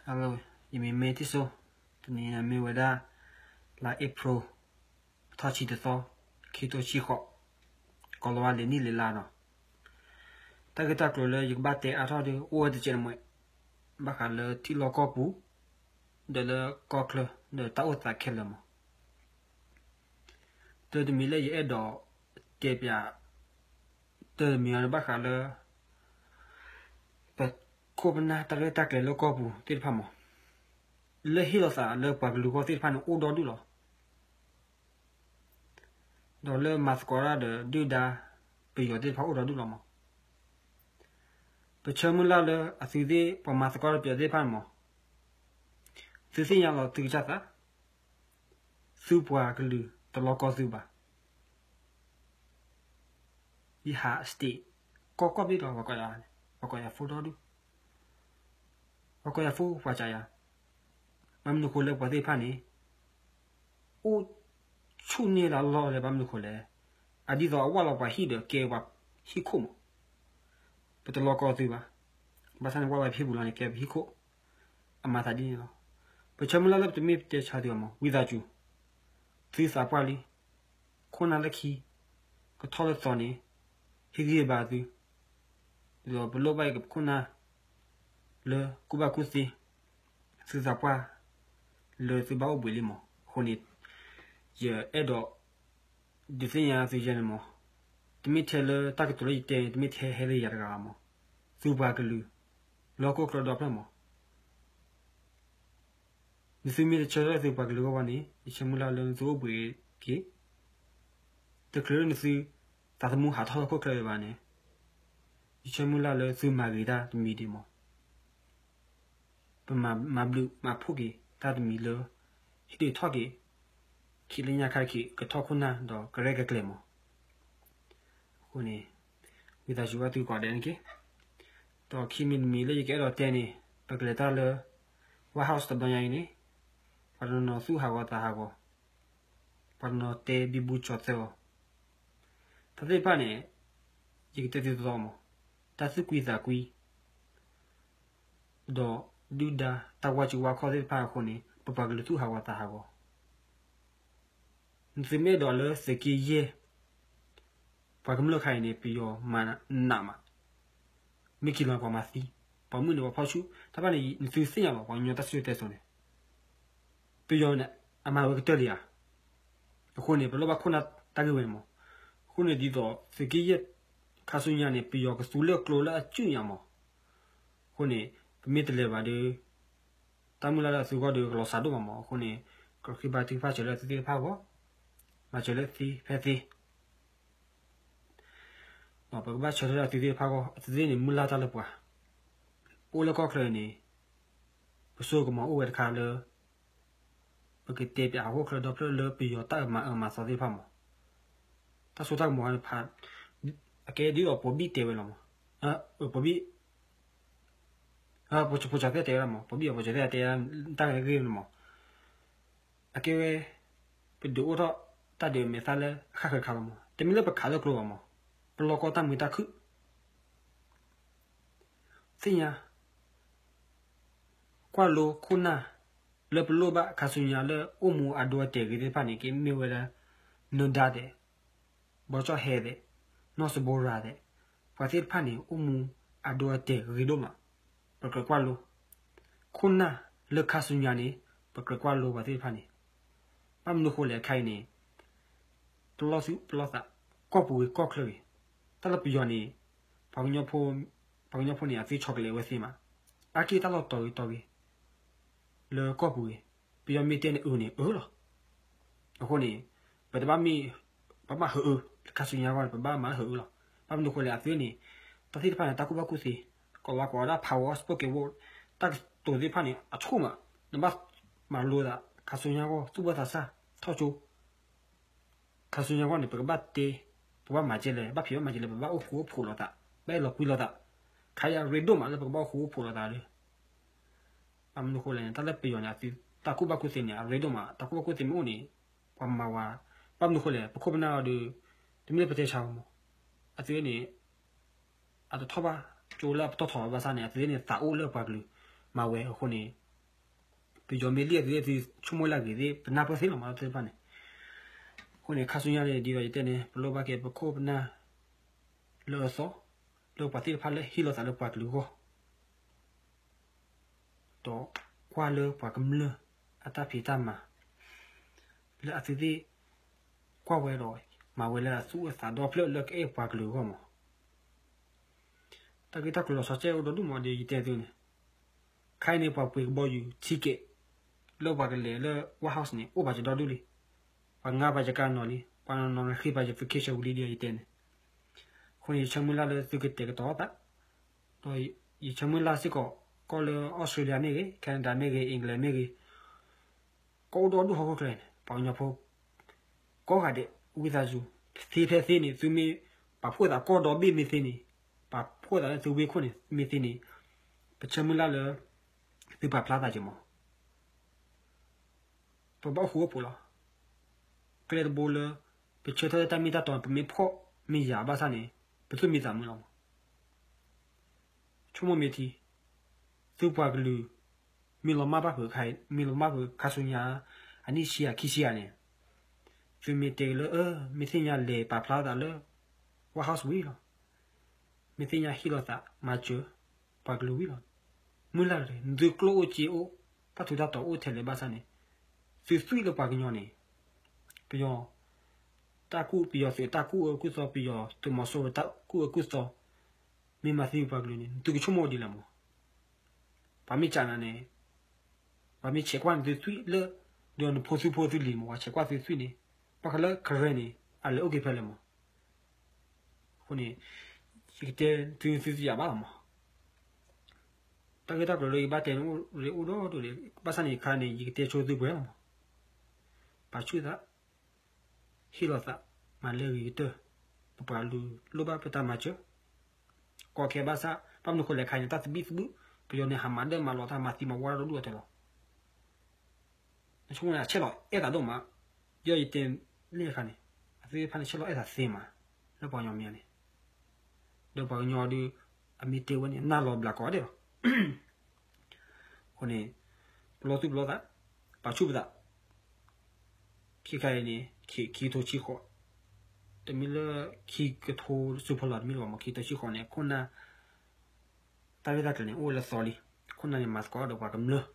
Hello, ယမံၤမ့ၢ်ထံၣ်စိ, တနံၤအံၤမ့ၢ်ဝဲဒၣ် လါ April အထီၣ်ဆံတသီ, ခံထိဆံဃိး, ကီၤလၤဝါလံာ်နံၣ်လံာ်လါနီၤ. တၢ်ဂ့ၢ်တၢ်ကျိၤလၢယကဘၣ်တဲအါထီၣ်ဒီး အိၣ်ဝဲတကဲးတမှဲး, ဘၣ်ဃးလၢထံလီၢ်ကီၢ်ပူၤ, ဒီးလၢကီၢ်ချၢ, ဒီးတၢ်အိၣ်သးခဲလၢာ်မး. တၢ်တမံၤလၢယအဲၣ်ဒိးတဲပၠး, တၢ်တမံၤအံၤဘၣ်ဃးလၢ ပခိၣ်ပနၢ်တၢ်ရဲၣ်တၢ်ကျဲၤလၢကီၢ်ပူၤသ့ၣ်တဖၣ်မး, လၢဟ့ၣ်လီၤသးလၢပှၤကလုာ်ဂီၢ်သ့ၣ်တဖၣ်န့ၣ်အိၣ်ဒီဒူၣ်လီၤ. ဒီးလၢမၤသကိးတၢ်ဒီးဒုၣ်ဒါ ပယီၤသ့ၣ်တဖၣ်အိၣ်ဒီဒူၣ်လီၤမး. ပဆၢမုၢ်လၢ်လၢအသုသ့ၣ် ပှၤမၤသကိးတၢ်ပယီၤသ့ၣ်တဖၣ်န့ၣ်မး, သုသ့ၣ်ညါလီၤသုကစၢ်သး, သုပှၤကလုာ်တလီၤကီသုဘၣ်. ယဟး state ကီၢ်ကီၢ်ဘ့ၣ်ဒီး ပှၤကိးယၤဖိဒီဒူၣ်, ပှၤကိးယၤဖိပှၤစံးယၤ, ဘၣ်မနုၤဃိလၢပှၤသ့ၣ်တဖၣ်န့ၣ် အိၣ်ဆူၣ်န့ၢ်လၢအလီၢ်လၢ ဘၣ်မနုၤဃိလဲၣ်, အဒ်သိးအဝၢ်လီၤပှၤဟံၣ်ဒီးကဲပှၤဟံၣ်ခိၣ်မး, ပတလီၤကီသုဘၣ်. ဘၣ်ဆၣ်န့ၣ် ဝၢ်ဝဲပဟံၣ်ပူၤလီၤန့ၣ် ကဲပဟံၣ်ခိၣ်, အမၤသးဒ်န့ၣ်လီၤ. ပဆၢမုၢ်လၢ်လၢပတမ့ၢ်တဲဆါသုဘၣ်မး, ဝံသးစူၤ သုသးပှၢ်လံ, ခိၣ်နၢ်လၢခံ ကထီၣ်လၢသီန့ၣ် ဟ့ၣ်ဂံၢ်ဘါသု, ဒီးပလိၣ်ဘၣ်က့ၤပခိၣ်နၢ် လၢကူၣ်ဘၣ်ကူၣ်သ့, သုသးပှၢ် လၢသုဘၣ်အိၣ်ဘှံးလံမး. အဃိန့ၣ် ယအဲၣ်ဒိးဒုးသ့ၣ်ညါသုယဲန့ၣ်မး, တမ့ၢ်ထဲလၢတၢ်ကတိၤလၢယတဲန့ၣ် တမ့ၢ်ထဲဟဲလၢယၤတဂၤမး, သုပှၤကလုာ် လၢဟီၣ်ခိၣ်ချၢဒီဖျၢၣ်မး နသုမ့ၢ်တဆၢထၢၣ်သုပှၤကလုာ်အဂီၢ်ဘၣ်န့ၣ် ယဆၢမုၢ်လၢ်လၢနသုအိၣ်ဘှံးက့ၤ, တချုးလၢနသု သးသမူဟးထီၣ်လၢဟီၣ်ခိၣ်ချၢဘၣ်န့ၣ်, ယဆၢမုၢ်လၢ်လၢသုမၤဂ့ၤတၢ်တမံၤဒံးမး, ပမၤဘျုးမၤဖှိၣ်က့ၤတၢ်တမံၤလၢ ဟ့ၣ်ဒုးထီၣ်က့ၤ ခံလၢညါခါတခါ ကထီၣ်ခိၣ်နၢ်ဒီးကရဲၣ်ကကျဲၤမး. အဃိန့ၣ် ဝံသးစူၤဘၣ်သုကိးဂၤဒဲးန့ၣ်တက့ၢ်. ဒီးခံမံၤတမံၤလၢယကအဲၣ်ဒိးတဲန့ၣ် ပကလဲၤတၢ်လၢ White House တဘျီညါအံၤန့ၣ်, ပှၤတနီၤသူၣ်ဟးဂီၤသးဟးဂီၤ, ပှၤတနီၤတဲဘံဘူကၠီၤသၢအီၤ, တၢ်သ့ၣ်တဖၣ်န့ၣ် ယကတဲသုတီတီမး, တၢ်သူၣ်ကွံသးကွံ ဒီးဒုၣ်ဒါတၢ်ဝါစုဝါခီၣ်သ့ၣ်တဖၣ်အဃိန့ၣ် ပပှၤကလုာ်သူၣ်ဟးဂီၤသးဟးဂီၤ. နသုမ့ၢ်အဲၣ်ဒိးလၢသုးက့ယဲၢ် ပှၤကမျၢၢ်ခါအံၤန့ၣ် ပယီၤမၤနးမး, မ့ၢ်ခံလီၤပှၤမၤသံ, ပှၤမုၣ်န့ၣ်ပှၤဖီၣ်ဆူၣ်, တၢ်တဖၣ်န့ၣ် နသုသ့ၣ်ညါလီၤ ပှၤကညီတၢ်စံၣ်စိၤတဲစိၤန့ၣ် ပယီၤန့ၣ် အမၤဝဲကတၢၢ်လံဧါ. အဃိန့ၣ် ပလိၣ်ဘၣ်ခိၣ်နၢ်တၢ်ဂ့ၢ်ဝဲန့ၣ်မး. အဃိန့ၣ်ဒ်သိး သုးက့ယဲၢ်ခါဆူညါန့ၣ် ပယီၤကသူလၢကျိလၢအစုညါမး. အဃိန့ၣ် ပမ့ၢ်တလဲၤဘၣ်ဒီး တၢ်မုၢ်လၢ်လၢအသုဂီၢ်ဒီးကလီၤစှၤဒိၣ်မးမး. အဃိန့ၣ် ကဃ့ဘါထုကဖၣ်စၢၤလၢအသုသ့ၣ်တဖၣ်အဂီၢ်, မၤစၢၤလၢသ့ဖဲသ့ ပကဘၣ်ဆၢထၢၣ်လၢအသုသ့ၣ်တဖၣ်အဂီၢ်, အသုသ့ၣ်န့ၣ် မုၢ်လၢ်တၢ်လၢပှၤ, ပအိၣ်လၢကီၢ်ချၢအံၤန့ၣ် ပစိကမီၤအိၣ်ဝဲတခါလၢ ပကတဲပၠးဟီၣ်ခိၣ်ချၢဒီဖျၢၣ်လၢပယီၤတၢ်အမၤအၢမၤသီသ့ၣ်တဖၣ်မး. တၢ်စိတၢ်ကမီၤတဖၣ် အကဲဒ်သိးပိာ်ဘံၣ်တဲဝဲလီၤမး, ပိာ်ဘံၣ် ဖိကၠီၤသဲတဲဝဲဒၣ်မး, ပိာ်ဘံၣ်အဖိကၠီၤသဲတဲတၢ်ဂ့ၢ်န့ၣ်မး, အကဲဝဲ ပဒုးအိၣ်ထီၣ်တၢ်ဒုးအမဲာ်သၣ်လၢအဃၣ်ဃၢၤတခါလီၤမး. တမ့ၢ်လၢပခးလၢကျိဘၣ်မး, ပလီၤကီတၢ်မုာ်တၢ်ခုၣ် သ့ၣ်ညါ ကွၢ်လိခိၣ်နၢ် လၢပလိၣ်ဘၣ်ခါဆူညါလၢအိၣ်မူအဒိအတဲာ်ဂ့ၤသ့ၣ်တဖၣ်န့ၣ် ကမ့ၢ်ဝဲဒၣ် နဒါဒဲး, ဘီကၠီၣ်ဟဲဒဲး, နီၢ်စဘိရၤဒဲး, ပှၤသ့ၣ်တဖၣ်န့ၣ် အိၣ်မူအဒိအတဲာ်ဂ့ၤဒိၣ်မး. ပကြၢးကွၢ်လိ ခိၣ်နၢ်လၢခါဆူညါန့ၣ် ပကြၢးကွၢ်လိပှၤသ့ၣ်တဖၣ်န့ၣ် ဘၣ်မနုၤဃိလဲၣ်ခဲအံၤန့ၣ် ပလီၢ်သူၣ်ပလီၢ်သး ကီၢ်ပူၤဂ့ၤကီၢ်ချၢဂ့ၤ, တၢ်လၢပယီၤန့ၣ် ပှၤကညီဖိန့ၣ် အသ့ဆီကလဲၤဝဲသ့မး, အါက့ၢ်တၢ်လီၢ်တီၤဂ့ၤတီၤဂ့ၤ လၢကီၢ်ပူၤဂ့ၤ, ပယီၤမ့ၢ်တဲန့ၣ်အၢန့ၣ်အၢလီၤ. အဃိန့ၣ် ပတဘၣ်မ့ၢ် ပဘၣ်ဟၢအၢ လၢခါဆူညါအဂီၢ်န့ၣ် ပဘၣ်မၤဟၢအၢလီၤ. ဘၣ်မနုၤဃိလဲၣ် အသုန့ၣ် တၢ်သ့ၣ်တဖၣ်န့ၣ် တၢ်ကူၣ်ဘၣ်ကူၣ်သ့ ကိးဝဲကိးဝဲဒၣ် power spoken word တၢ်ကတိၤသ့ၣ်တဖၣ်န့ၣ် အဆိၣ်မး, နဘၣ်မၤလိသး ခါဆူညါအဂီၢ် သူၣ်ဘၣ်သးစၢ် ထီၣ်ကၠိ ခါဆူညါအဂီၢ်န့ၣ် ပကဘၣ်တဲ ပဘၣ်မၤကဲလဲၣ် ဘၣ်ဖံးဘၣ်မၤကဲလဲၣ် ပဘၣ်အိၣ်ဃူအိၣ်ဖိးလိာ်သး ဘၣ်အဲၣ်လီၤကွံလိာ်သး, ခါအံၤအရ့ဒိၣ်မးလၢပကဘၣ်အိၣ်ဃူအိၣ်ဖိးလိာ်သးဒီး ဘၣ်မနုၤဃိလဲၣ်န့ၣ် တၢ်လၢပယီၤန့ၣ် အသုတၢ်ကူၣ်ဘၣ်ကူၣ်သ့န့ၣ် အရ့ဒိၣ်မး, တၢ်ကူၣ်ဘၣ်ကူၣ်သ့မ့ၢ်အိၣ်န့ၣ် ပှၤမၤဝဲ, ဘၣ်မနုၤဃိလဲၣ် ပခိၣ်ပနၢ်အီၤဒီး တမ့ၢ်လၢပတဲဆါအီၤမး, အသုန့ၣ် အတထီၣ်ဘၣ်ကၠိလၢအပတီၢ်ထီၣ်ဘၣ်ဆၣ်န့ၣ် အသုန့ၣ် သးအိၣ်လၢပှၤကလုာ်မၤဝဲအဃိန့ၣ် ပယီၤမ့ၢ်လံၣ်အသုသ့ၣ် သုဆိကမိၣ်လၢအဂ့ၤသ့ၣ် ပနၢ်ပၢၢ်သ့လီၤမး လၢသ့ၣ်တဖၣ်န့ၣ်. အဃိန့ၣ် ခါဆူညါန့ၣ် ဒ်သိးယတဲန့ၣ် ပလိၣ်ဘၣ်က့ၤပခိၣ်ပနၢ်လၢအသီ, လၢပှၤသ့ၣ်တဖၣ်လၢဟ့ၣ်လီၤသးလၢပှၤကလုာ်အဂီၢ် ဒီးကွၢ်လၢပှၤကမျၢၢ်အတၢ်ဖံးတၢ်မၤ လၢအသုသ့ၣ်ကွၢ်ဝဲဒီး မၤဝဲလၢအသူၣ်အသးဒီဖျၢၣ်လၢကအဲၣ်ပှၤကလုာ်အဂီၢ်မး. တၢ်ဂ့ၢ်တၢ်ကျိၤလီၤဆီဆဲးအိၣ်ဒီဒူၣ်မး ဒ်ယတဲသုန့ၣ်, ခါအံၤန့ၣ် ပှၤပှ့ၤကဘီယူၤ ticket လၢပှၤကလဲၤလၢ White House န့ၣ် အိၣ်ပာ်စၢၤဒီဒူၣ်လံ. ပှၤငါပာ်စၢၤကါနီၤလံ, ပှၤနီၤနီၤဃ့ပာ်စၢၤ vacation ဝံၤလံ ဒ်ယတဲန့ၣ်. အဃိန့ၣ် ယဆၢမုၢ်လၢ်လၢသုကတဲာ်ကတီၤသး, ဒီးယဆၢမုၢ်လၢ်စ့ၢ်ကီး ကီၢ်လၢ Australia မ့ၢ်ဂ့ၤ, Canada မ့ၢ်ဂ့ၤ, England မ့ၢ်ဂ့ၤ, ကီၢ်အိၣ်ဒီဒူၣ်ဟီၣ်ခိၣ်ချၢန့ၣ် ပှၤကညီဖိ ကိးဂၤဒဲး ဝံသးစူၤ, သ့ဖဲသ့န့ၣ် သုမ့ၢ်ပာ်ဖှိၣ်သးကီၢ်ဒီဘ့ၣ်မ့ၢ်သ့န့ၣ်, ပာ်ဖှိၣ်သးလၢသုဝ့ၢ်ခိၣ်န့ၣ်မ့ၢ်သ့န့ၣ်, ပဆၢမုၢ်လၢ်လၢ သုပာ်ဖျါသးက့ၤမး. ပဘၣ်အိၣ်ဃူအိၣ်ဖိးလီၤ. ကျဲတဘိလၢ ပဆၢထၢၣ်လၢတၢ်မ့ၢ်တၢ်တီ ပမ့ၢ်ဖှီၣ်မ့ၢ်ယာ်ဘၣ်ဆၣ်န့ၣ် ပသူၣ်မံသးမုာ်လီၤမး. ဆိကမိၣ်မ့ၢ်ထံ, သုပှၤကလုာ် မ့ၢ်လီၤမၢ်ဘၣ်ဖုးခါ, မ့ၢ်လီၤမၢ်ဖုးခါဆူညါ အနံၣ်ဆံဂၤခံဆံဂၤန့ၣ်, သုမ့ၢ်တဲလၢ မ့ၢ်သ့ၣ်ညါလဲၤပာ်ဖျါသးလၢ White House ဝံၤလီၤ. မ့ၢ်သ့ၣ်ညါဟ့ၣ်လီၤသးမၤစၢၤ ပှၤကလုာ်ဝံၤလီၤ. မုၢ်လၢ်လၢ သုကျိၣ်အိၣ်စ့အိၣ် တၢ်ထူးတၢ်တီၤအိၣ်ထဲလဲၣ်ဘၣ်ဆၣ်န့ၣ်, သုသွံၣ်လၢပှၤကညီန့ၣ်, ပယီၤ တၢ်ကူၣ်, ပယီၤသုးတၢ်ကူၣ်အၢကူၣ်သီ, ပယီၤသုးမီၤစိရိၤတၢ်ကူၣ်အၢကူၣ်သီ, မ့ၢ်မၤသံပှၤကလုာ်န့ၣ် သုကဆိကမိၣ်ဒ်လဲၣ်မး. ပှၤမ့ၢ်ကနၤန့ၣ်, ပှၤမ့ၢ်ဆဲးကွၢ်န့ၣ်သုသွံၣ်လၢ ဒီးနဖိသုဖိသုလံၤမး, ပှၤဆဲးကွၢ်သုသွံၣ်န့ၣ်, ဘၣ်ဃးလၢကရၢန့ၣ် အလဲၤအိၣ်က့ၤဖဲလဲၣ်မး. အဃိန့ၣ် ယကတဲသုသုသ့ၣ်ညါဘၣ်လီၤမး. တၢ်ဂ့ၢ်တၢ်ကျိၤလၢယဘၣ်တဲန့ၣ် အိၣ်ဒီဒူၣ်ဒံး, ဘၣ်ဆၣ်န့ၣ် ခါန့ၣ် ယကတဲဆိသုပှဲၤလီၤမး. ပာ်ဆူၣ်သး, ဟ့ၣ်လီၤသး, မၤလၢအဂ့ၤကတၢၢ်, ပပှၤကလုာ်လိၣ်ဘၣ်ပတၢ်မၤစၢၤ. ကီခဲဘၣ်ဆၣ် ဘၣ်မနုၤဃိလဲၣ်ခါန့ၣ် တၢ်သဘံၣ်သဘုၣ်, ပယီၤန့ၣ် ဟးမၤဒၢၣ်မၤလီၤတၢ်မၤသံမၤဝီတၢ်ဒီဒူၣ်အတၢၢ်လီၤ. နဆိကမိၣ်န့ၣ် အဆဲးလီၤအဲၣ်သးဒိၣ်မး, ယီယတဲန့ၣ်အခါန့ၣ်, အသ့ၣ်တဖၣ်န့ၣ် ဆဲးလီၤအဲၣ်သးသ့မး, လၢပှၤကညီမံၤန့ၣ်, ဒီးပှၤကညီဒုး အမ့ၢ်တဲဝဲန့ၣ် နၢ်လီၤဘျးကိးဂၤဒဲးလီၤ. အဃိန့ၣ် ပလီၢ်သူၣ်ပလီၢ်သး, ပာ်ဆူၣ်ပသး, ခဲခါအံၤန့ၣ် ခံကထိဆံဃိး, တမ့ၢ်လၢခံကထိစုဖီလာ်တမ့ၢ်လၢၤဘၣ်မး, ခံကထိဆံဃိးန့ၣ် ခိၣ်နၢ် တၢ်ရဲၣ်တၢ်ကျဲၤန့ၣ် အိၣ်ဝဲလၢသီလံ. ခိၣ်နၢ်န့ၣ် မၤသကိးဒီးပှၤကမျၢၢ်,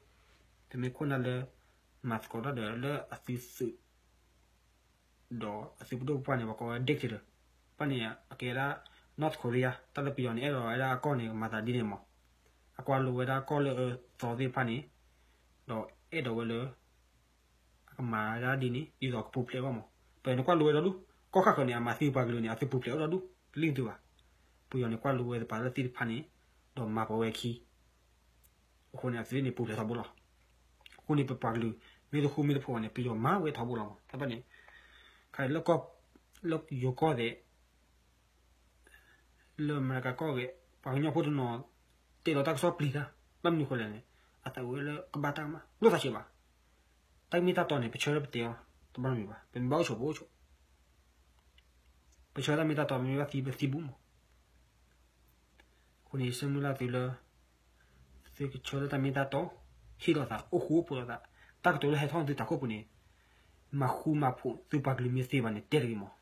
တမ့ၢ်ခိၣ်နၢ်လၢ မၤသကိးတၢ်ဒီးလၢအသုးသုး ဒီးအသုးပဒိၣ်ပပှၢ်န့ၣ် ပှၤကိးဝဲ dictator. ပှၤန့ၣ် အကဲဒၣ် North Korea, တၢ်လၢပယီၤန့ၣ် အဲၣ်ဒိးဝဲဒၣ်အကီၢ်န့ၣ် မၤသးဒ်န့ၣ်မး. အကွၢ်လိဝဲဒၣ်ကီၢ်လၢအသီသ့ၣ်တဖၣ်န့ၣ်, ဒီးအဲၣ်ဒိးဝဲလၢ အကမၤဒၣ်ဒ်န့ၣ် ဒ်သိးကပူၤဖျဲးအဂီၢ်မး. ပယီၤန့ၣ်ကွၢ်လိဝဲဒီဒူၣ်, ကီၢ်ခါဃၢၤန့ၣ် အမၤသံပှၤကလုာ်န့ၣ် အသုပူၤဖျဲးအီၤဒီဒူၣ်, လံသုဘၣ်. ပယီၤန့ၣ် ကွၢ်လိဝဲသပှၢ်လၢသ့ၣ်တဖၣ်န့ၣ်, ဒီးမၤပဝဲခံ အဃိန့ၣ် အသုန့ၣ်ပူၤဖျဲးထီဘိလီၤ. အဃိန့ၣ် ပပှၤကလုာ် မ့ၢ်တဃူမ့ၢ်တဖိးဘၣ်န့ၣ် ပယီၤမၤဝဲထီဘိလီၤမး. တၢ်ဘၣ်န့ၣ် ခါအံၤလၢကီၢ်, လၢယိၤကီၢ်သဲး, လၢအမဲရကၤကီၢ်ဂ့ၤ, ပှၤကညီဖိတနီၤ တဲလီၤတၢ်ကစီၣ်ပျံၤတၢ်, ဘၣ်မနုၤဃိလဲၣ်န့ၣ် အသးဝဲလၢကဘၣ်တၢ်ကမၣ် လိၣ်သးဆံးဘၣ်. တၢ်မ့ၢ်တၢ်တီန့ၣ် ပဆၢထၢၣ်ပတဲအီၤ, တဘၣ်မံၤဘၣ်, ပမ့ၢ်ဘၣ်အိၣ်ဆိးပအိၣ်ဆိး ပဆၢတၢ်မ့ၢ်တၢ်တီ ပမ့ၢ်ဘၣ်သံပသံဘူးမး. အဃိန့ၣ် ယဆၢမုၢ်လၢ်သုလၢ သုကဆၢထၢၣ်တၢ်မ့ၢ်တၢ်တီ, ဟ့ၣ်လီၤသး, အိၣ်ဃူအိၣ်ဖိးလိာ်သး, တၢ်ကတိၤလၢဟဲထီၣ်သုတၢ်ခိၣ်ပူၤန့ၣ်, မၤဃူမၤဖိးသုပှၤကလုာ်မ့ၢ်သ့ဘၣ်န့ၣ် တဲတဂ့ၤမး.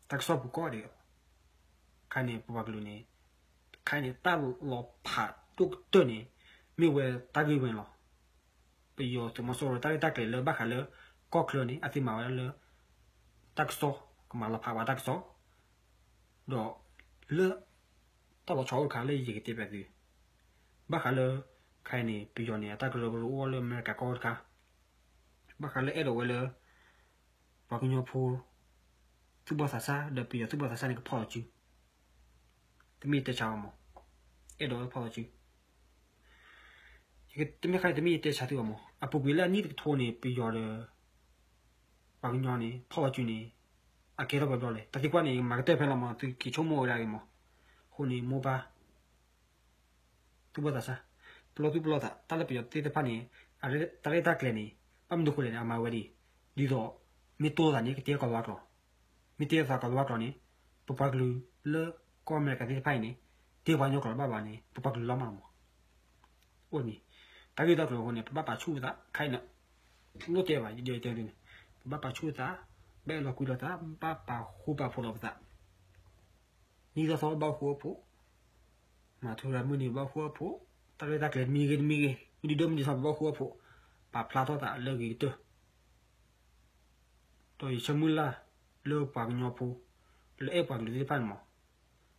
တၢ်ကစီၣ်ပူၤကိးဂၤဒဲး, ခါန့ၣ် ပပှၤကလုာ်န့ၣ်, ခါန့ၣ် တၢ်လီၤဖးဒိၣ်ကတၢၢ်န့ၣ် မ့ၢ်ဝဲတၢ်ဂ့ၢ်ဝဲန့ၣ်လီၤ. ပယီၤသုးမီၤစိရိၤတၢ်ရဲၣ်တၢ်ကျဲၤလၢဘၣ်ဃးလၢ ကီၢ်ချၢန့ၣ် အသုမၤဝဲဒၣ်လၢ တၢ်ကစီၣ်, ကမၤလီၤဖးဝဲတၢ်ကစီၣ်, ဒီးလၢ တၢ်လီၤဆီအိၣ်တခါလၢယကတဲပျးသု, ဘၣ်ဃးလၢ ခါအံၤန့ၣ် ပယီၤန့ၣ် အတၢ်ကရၢကရိအိၣ်လၢအမဲရကၤကီၢ်တခါ, ဘၣ်ဃးလၢအဲၣ်ဒိးဝဲလၢ ပှၤကညီဖိ သူၣ်ဘီၣ်သးစၢ် ဒီးပယီၤသူၣ်ဘီၣ်သးစၢ်န့ၣ် ကဖီၣ်လီၤစု, တမ့ၢ်တဲဆါဘၣ်မး, အဲၣ်ဒိးဝဲဖီၣ်လီၤစု. တမ့ၢ်ခါအံၤ တမ့ၢ်ယတဲဆါသုဘၣ်မး, အပူၤကွံာ်လၢအနံၣ်တကထိန့ၣ် ပယီၤဒီး ပှၤကညီန့ၣ် ဖီၣ်လီၤစုန့ၣ် အကဲထီၣ်ပှဲၤဘျီလဲၣ်. တၢ်သံကွၢ်န့ၣ် ယမၤကတၢၢ်ဖဲလီၤမး, သုက့ၤဆိကမိၣ်ဝဲဒၣ်ဂ့ၤမး. အဃိန့ၣ် မိၢ်ပၢ် သူၣ်ဘီၣ်သးစၢ်, ပလီၢ်သူၣ်ပလီၢ်သး, တၢ်လၢပယီၤသ့ၣ်တဖၣ်န့ၣ် တၢ်ရဲၣ်တၢ်ကျဲၤန့ၣ် ဘၣ်မနုၤဃိလဲၣ်န့ၣ် အမၤဝဲဒ်အံၤ, ဒ်သိး မ့ၢ်တိၢ်သးန့ၣ် ကတဲကီၢ်လၤဝါကျိာ်, မ့ၢ်တဲသးကီၢ်လၤဝါကျိာ်န့ၣ် ပပှၤကလုာ်လၢကီၢ်အမဲရကၤသ့ၣ်တဖၣ်အံၤန့ၣ် တဲပှၤကညီကျိာ်တဘၣ်ဘၣ်န့ၣ် ပပှၤကလုာ်လီၤမးလီၤမး. အိၣ်န့ၣ် တၢ်ဂ့ၢ်တၢ်ကျိၤအဃိန့ၣ် ပဘၣ်ပာ်ဆူၣ်ပသး ခဲအံၤန့ၣ် လိၣ်တဲဘၣ် ယတဲန့ၣ် ပဘၣ်ပာ်ဆူၣ်ပသး, ဘၣ်အဲၣ်လီၤကွံလိာ်သး, ဘၣ်ပာ်ဃူပာ်ဖိးလိာ်ပသး, နံၣ်ထီၣ်သီဘၣ်ဃူအဖိး, မၤထူရၤမုၢ်နံၤဘၣ်ဃူအဖိး, တၢ်ရဲၣ်တၢ်ကျဲၤတမံၤဂ့ၤတမံၤဂ့ၤ, မုၢ်ဒံဒိၣ်မုၢ်ဒံထီဘၣ်ဃူအဖိး, ပာ်ဖျါထီၣ်သးလၢအဂ့ၤကတၢၢ် ဒီးယဆၢမုၢ်လၢ်လၢပှၤကညီဖိ လၢအဲၣ်ပှၤကလုာ်သ့ၣ်တဖၣ်န့ၣ်မး,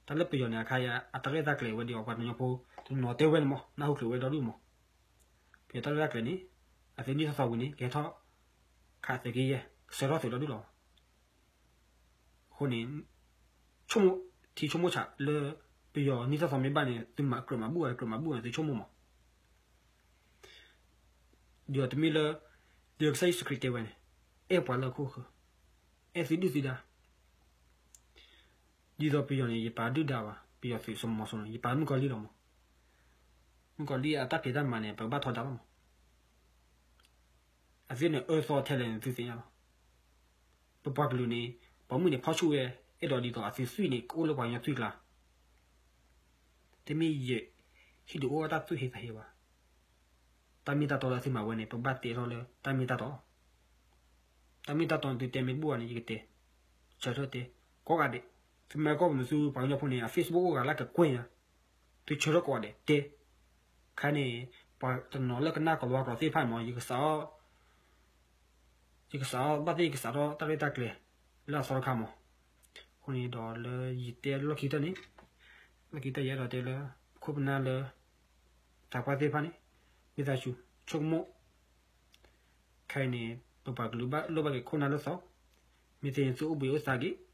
တၢ်လၢပယီၤန့ၣ် အခါအံၤ အတၢ်ရဲၣ်တၢ်ကျဲၤဝဲဒ်အံၤ ပှၤကညီဖိ တနီၤတဲဝဲန့ၣ်မး နၢ်ဟူချုးဝဲဒီဒူၣ်မး, ပယီၤတၢ်ရဲၣ်တၢ်ကျဲၤန့ၣ် အသုးနံၣ်ထီၣ်သီဝံၤန့ၣ် ကဟဲထီၣ်ခးသုးက့ယဲၢ် ကဆှၢထီၣ်သုးဒီဒူၣ်လီၤ. အဃိန့ၣ် ဆိကမိၣ် ထံဆိကမိၣ်ဆးလၢ ပယီၤနံၣ်ထီၣ်သီမ့ၢ်ဘၣ်န့ၣ် သုမၤကြၢးမၤဘူၣ်ဝဲ ကြၢးမၤဘူၣ်ဝဲ သုဆိကမိၣ်မး ဒီးတမ့ၢ်လၢ ဒ်ကစၢ်ယ့ၣ်ၡူးခရံာ်တဲဝဲန့ၣ် အဲၣ်ပှၤလၢအခိၣ်ဃၢၤ, အဲၣ်သုဒုၣ်သုဒါ, ဒ်သိးပယီၤန့ၣ် ယပာ်ဒုၣ်ဒါဘၣ်, ပယီၤသုးစီၤမီၤစိန့ၣ် ယပာ်မုၣ်ကီၤလံၢ်လီၤမး, မုၣ်ကီၤလံၢ်အတၢ်ဖံးတၢ်မၤန့ၣ် ပကဘၣ်ထီဒါလီၤမး, အသုန့ၣ်အၢသီထဲလဲၣ်န့ၣ် သုသ့ၣ်ညါလီၤ. ပပှၤကလုာ်န့ၣ် ပိာ်မုၣ်န့ၣ်ဖီၣ်ဆူၣ်ဝဲ အဲၣ်ဒိးဒ်သိးအသုသွံၣ်န့ၣ် ကအိၣ်လၢပှၤကညီသွံၣ်ကျါ, တမ့ၢ်ယဟံၣ်ဒုးအိၣ်တၢ်သူၣ်ဟ့သးဟ့ဘၣ်. တၢ်မ့ၢ်တၢ်တီလၢအသုမၤဝဲန့ၣ် ပကဘၣ်တဲထီၣ်လၢတၢ်မ့ၢ်တၢ်တီ, တၢ်မ့ၢ်တၢ်တီန့ၣ် သုတဲမ့ၢ်တဘူၣ်ဘၣ်န့ၣ် ယကတဲ, ဆၢထၢၣ်တဲ, ကိးဂၤဒဲး, သုမၤကီၢ်ပူၤန့ၣ် သုပှၤကညီဖိန့ၣ် အ Facebook အိၣ်ဂၤလၢကကွဲၢ်ညါ, သုဆၢထၢၣ်ကိးဂၤဒဲးတဲ, ခဲန့ၣ် ပှၤတနီၤလၢကနၣ်ကလီကလီသ့ၣ်တဖၣ်န့ၣ်မး ယကစးထီၣ် ယကစးထီၣ်ဘၣ်သ့ၣ်ယကစးထီၣ်တၢ်ရဲၣ်တၢ်ကျဲၤ လၢအသီတခါမး, အဃိန့ၣ်ဒီးလၢယတဲလီၢ်ခံတၢ်န့ၣ်, လီၢ်ခံတၢ်ယအဲၣ်ဒိးတဲလၢ ပခိၣ်ပနၢ်လၢ သးပှၢ်သ့ၣ်တဖၣ်န့ၣ် ဝံသးစူၤ ဆိကမိၣ်, ခဲအံၤန့ၣ် ပပှၤကလုာ်ဘၣ်လိၣ်ဘၣ်က့ၤခိၣ်နၢ်လၢသီ, မ့ၢ်သ့န့ၣ်သုအိၣ်ဘှံးအိၣ်သါက့ၤ,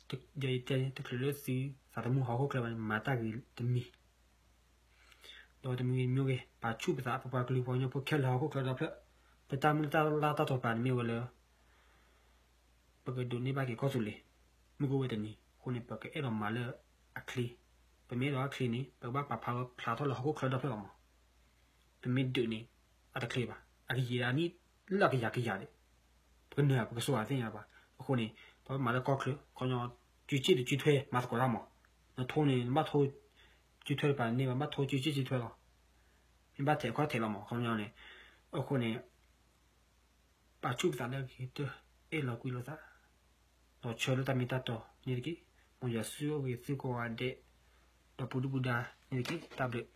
ဒီး ယတဲတချုးလၢသုသးသမူဟီၣ်ခိၣ်ချၢဘၣ်န့ၣ် မၤတၢ်ဂ့ၤတမံၤ ဒီးတမံၤဂ့ၤတမံၤဂ့ၤ ပာ်ဆူၣ်ပသး ပပှၤကလုာ်ပှၤကညီဖိခဲလၢာ်ဟီၣ်ခိၣ်ချၢဒီဖျၢၣ်, ပတၢ်မုၢ်လၢ်တၢ်လၢ်တၢ်တီၤပာ်န့ၣ်မ့ၢ်ဝဲလၢ ပကဒိးန့ၢ်ဘၣ်က့ၤကီၢ်သူလ့ၤ, မုၢ်ကအိၣ်ဝဲတနံၤအဃိန့ၣ် ပကအဲၣ်ဒိးမၤလၢအချ့, ပမ့ၢ်အဲၣ်ဒိးအချ့န့ၣ် ပကဘၣ်ပာ်ဖျါထီၣ်လၢဟီၣ်ခိၣ်ချၢဒီဖျၢၣ်လီၤမး, ပမ့ၢ်ဒုးန့ၣ် အတချ့ဘၣ်, အကယံာ်ဒၣ်နံၣ်လၢအကယၤကယၤဒံး, ပကနၢၤပကစိာ်အသ့ၣ်ညါဘၣ်, အဃိန့ၣ် ပမၤလၢကီၢ်ချၢ ခီညီ ကၠူကၠ့တကၠူထွဲမၤသကိးတၢ်မး, နထိန့ၣ် နဘၣ်ထိ ကၠူထွဲတပၤန့ၣ် ဘၣ်ထိကၠူကၠ့ကၠူထွဲလီၤ, မ့ၢ်ဘၣ်ထဲးခီထဲးလီၤမး ခီပညီန့ၣ်, အဃိန့ၣ် ပာ်ဆူၣ်ပသးလၢအဂ့ၤကတၢၢ် အဲၣ်လီၤကွံလိာ်သး, ဒီးဆၢလၢတၢ်မ့ၢ်တၢ်တီန့ၣ်တက့ၢ်, မ်ယွၤဆိၣ်ဂ့ၤသုကိးဂၤဒဲး, ဒီးပူၤဒုၣ်ပူၤဒါန့ၣ်တက့ၢ်, တၢ်ဘျုး